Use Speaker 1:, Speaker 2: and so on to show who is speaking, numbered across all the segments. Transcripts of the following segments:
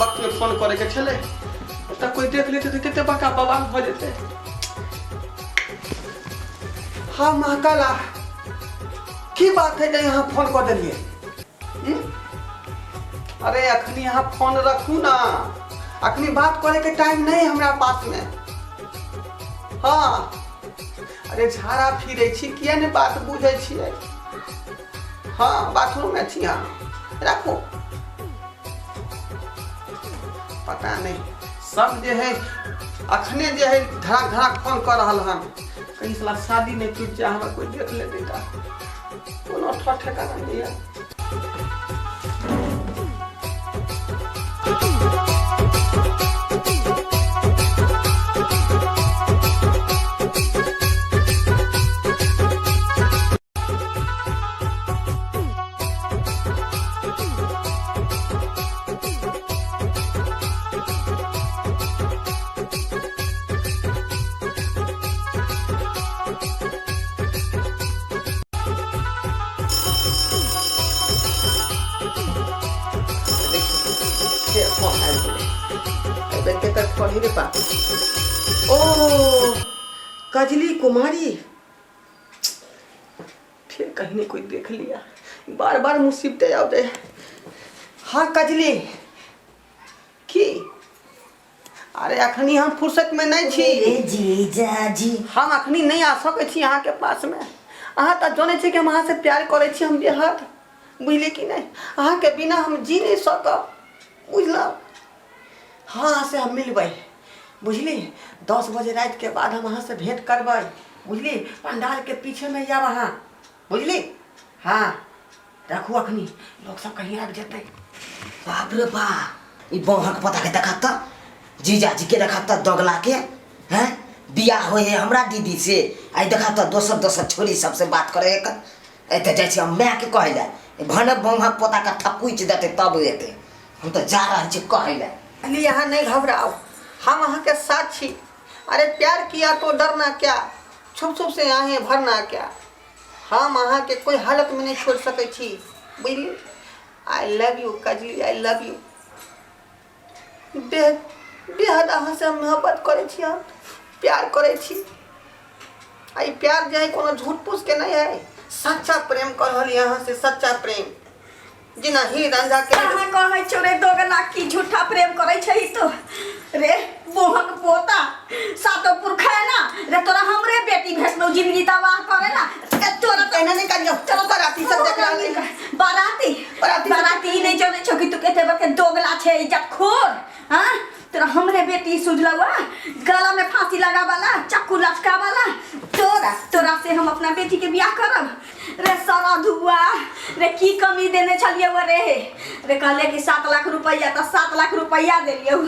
Speaker 1: वक्त में फोन करे के छलै। ओतऽ कोई देख लेते तऽ कते बड़का बवाल भऽ जेतै। हाँ महाकाला, की बात है जे यहाँ फोन कऽ देलियै? हम्म? अरे अखनी अहाँ फोन रखू ना, अखनी बात करे के टाइम नहीं हमरा पास में। हाँ अरे झाड़ा फिरे छी, किया नहीं बात बुझे छियै? हाँ बाथरूम में छी, हाँ रखू। पता नहीं सब जे है अखने जे है धड़ाक धड़ाक फोन कर रहल हन, कहीं साला शादी नहीं टूट जाए, हमरा कोई देख लेते ता कोनो ठर ठेकाना नहीं है। फेर फोन आबि गेलै। एहि बेर केकर फोन हे रे बाप? ओ कजली कुमारी। फिर कहीं नहीं कोई देख लिया, बार बार मुसीबतें आते। हाँ कजली की? अरे अखनी हम फुर्सत में नहीं छी।
Speaker 2: रे जीजा जी,
Speaker 1: हम अखनी नहीं आ सकै छी अहाँके पास में। अहाँ तऽ जानै छी कि हम अहाँ से प्यार करै छी, हम बेहद, बुझलियै कि नहि? अहाँके बिना हम जी नहीं सकब, बुझलहुँ? हाँ अहाँ से हम मिलबै, बुझली? 10 बजे रातिके बाद हम अहाँसँ भेँट करबै, बुझली? पंडालके पीछेमे आयब अहाँ, बुझली? हाँ राखू, अखनी लोक सब कहीं आबि जेतै।
Speaker 2: बाप रे बा, ई बहक पता के देखा त जीजाजी के, देखा त दगला के हैं बियाह होय है हमरा दीदी से, आई देखा त दोसर दोसर छोरी सबसे बात करे है। एते जाइ छी हम माय के कहै लए, भने बहक पोता के थकुचि देतै तब एतै। हम तऽ जा रहल छी कहै लए।
Speaker 1: अली अहाँ नहीं घबराओ, हम अहाँ के साथ छी। अरे प्यार किया तो डरना क्या, छुप छुप से आहें भरना क्या। हम अहाँ के कोई हालत में नहीं छोड़ सकै छी, बुझली? I love you Kajli, I love you. बेहद बेहद अहाँ से हम मोहब्बत करै छी, हम प्यार करै छी। आ ई प्यार जे है कोनो झूठ फूस के नहीं है, सच्चा प्रेम कर रहली अहाँ से, सच्चा प्रेम जेना ही रंझा के।
Speaker 3: कहाँ कहै छौ रे दोगला, की झूठा प्रेम करै छै तो रे मोहन पोता? सातो पुरखा है ना रे, तोरा हमरे बेटी भेटलौ जिंदगी तबाह करे ना ए, तोरा तो
Speaker 1: एना नहीं करियो, चलो बाराती सब देख रहल है।
Speaker 3: बाराती
Speaker 1: बाराती सब-
Speaker 3: बाराती नहीं जानै छौ कि तू कते बड़के दोगला छै, इज्जतखोर। हाँ तोरा हमरे बेटी सुझलवा गला में फांसी लगा वाला, चक्कू लटका वाला, तोरा तोरा से हम अपना बेटी के बियाह करब रे सरा धुआ रे? की कमी देने छलियै वो रे? रे कहले कि 7 लाख रुपैआ, तऽ 7 लाख रुपैआ देलियौ।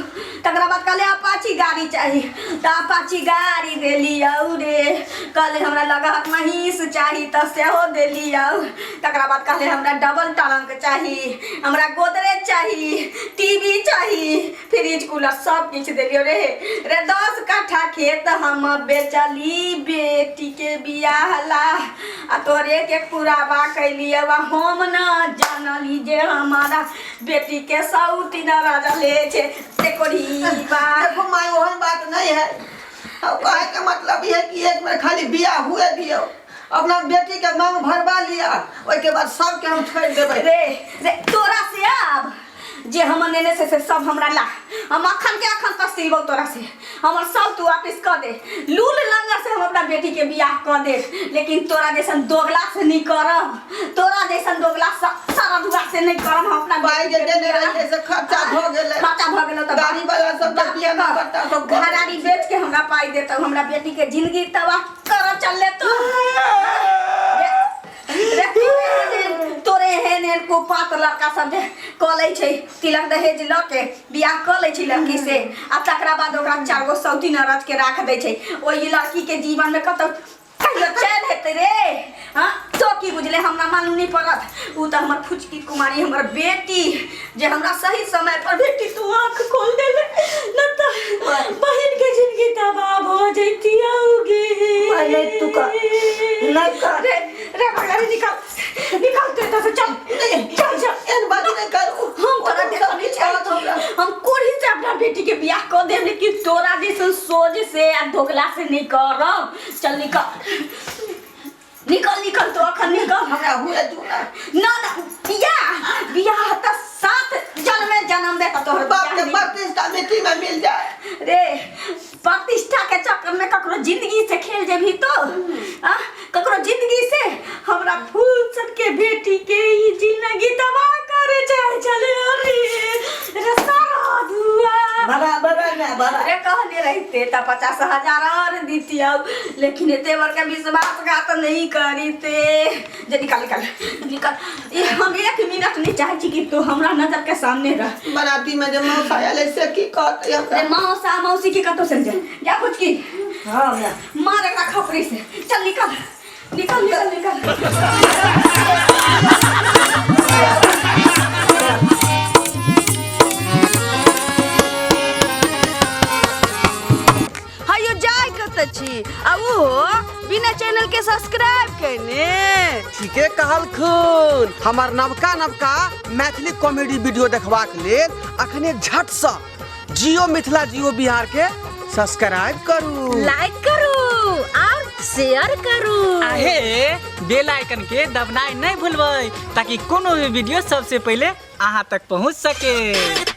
Speaker 3: तकरा बाद कहले अपाची गाड़ी चाही, तऽ अपाची गाड़ी देलियौ रे। कहले हमरा लगहक महींस चाही, तऽ सेहो देलियौ। तकरा बाद कहले हमरा डबल टरंक चाही, हमरा गोदरेज चाही, टीवी चाही, फ्रिज कूलर, सब किछु देलियौ रे। रे 10 कट्ठा खेत हम बेचली बेटी के बियाह ला, आ तोरे के पुरावा कैलियौ। आ हम न जानली जे हमारा बेटी के सौती न राजा ले छै ते कोढ़ीबा।
Speaker 1: देखो माई, ओहन बात नहीं है। अब कहे के मतलब ये है कि एक बेर खाली बियाह हुए दियो, अपना बेटी के मांग भरवा लिया, ओहिके बाद सबके हम छोड़ देबै।
Speaker 3: रे रे तोरा से आब जे हम नेने से सब हमरा ला, हम अखन के अखन तक सिलबौ तोरा से, हमर सब तू वापिस कऽ दे। लूल लंगर से हम अपना बेटी के बियाह कऽ दे, लेकिन तोरा जैसन दोगला से नहीं करब, तोरा जैसन दोगला सारा दुआ से नहीं करब हम अपना
Speaker 1: पाइ
Speaker 3: बेटी
Speaker 1: जे
Speaker 3: के
Speaker 1: देने
Speaker 3: बियाह।
Speaker 1: रहियै से खर्चा भऽ गेलै।
Speaker 3: खर्चा भऽ गेलै तऽ
Speaker 1: गाड़ी वाला सब तऽ बियाह नहि करता सब कऽ
Speaker 3: घरारी बेच के हमरा पाइ देतौ, हमरा बेटी के जिंदगी तबाह कर चलले तो रे। तोरे एहन एहन कुपात लड़का सब जे कऽ लै छै तिलक दहेज लऽ के बियाह कऽ लै छै लड़की से, आ तकरा बाद ओकरा चारि गो सौती नरज के राख दै छै, ओहि लड़की के जीवन में कतौ कहियो चैन हेतै रे? हाँ तो की बुझले, हमरा मालूम नहीं पड़त? उ तऽ हमर फुचकी कुमारी, हमर बेटी जे हमरा सही समय पर बेटी तू आँख खोल देले न तऽ बहिन के जिंदगी तबाह भऽ जैती। गे
Speaker 2: माय, नहीं तू कर, नहीं कर।
Speaker 3: रे रे भगला रे, निकल निकल तू एतऽ से, चल चल चल।
Speaker 1: एहन बात नहीं करू।
Speaker 3: हम तोरा
Speaker 1: सब
Speaker 3: देखऽ नहीं
Speaker 1: किछु कहत
Speaker 3: चाहै
Speaker 1: हमरा।
Speaker 3: छी। हम तोरा जैसन सोझ से आ दोगला से नहीं करब। चल निकल निकल निकल तो अखन निकल।
Speaker 1: हमरा हुए दू ना।
Speaker 3: ना ना, बियाह बियाह त सात जन्म में जन्म दे तोहर
Speaker 1: बाप के
Speaker 3: बियाह नहीं।
Speaker 1: प्रतिष्ठा मिट्टी में मिल जाए।
Speaker 3: रे प्रतिष्ठा के चक्कर में ककरो जिंदगी से खेल जेबही तो आ ककरो जिंदगी से हमरा फूल सन के बेटी के ई जिंदगी तबाह करे चाहे चले। अरे रे सारा धुआ
Speaker 2: बाबा बाबा ना बाबा।
Speaker 3: अरे कहने रहते त 50,000 और दीतियौ, लेकिन एते बड़का विश्वासघात नहीं करीते। जे निकल निकल निकल, ये हम एक मिनट नहीं चाहे छी कि तू हमरा नजर के सामने रह।
Speaker 1: बराती में जे मौसा आयल है, से की कहते हमरा?
Speaker 3: रे मौसा मौसी की कतो से जा जा फुचकी।
Speaker 2: हाँ मैं।
Speaker 3: मार एकरा खपरी से। चल निकल निकल निकल निकल।
Speaker 4: हयो जाय कत छी आ उहो बिना चैनल के सब्सक्राइब केने।
Speaker 5: ठीके कहलखुन। हमर नवका नवका मैथिली कॉमेडी वीडियो देखबाक लेल अखने झटसँ जियो मिथिला जियो बिहार के सब्सक्राइब करू,
Speaker 6: लाइक करू और शेयर करू।
Speaker 7: आहे बेल आइकन के दबनाइ नहीं भूलबै ताकि कोनो भी वीडियो सबसे पहले अहाँ तक पहुँच सके।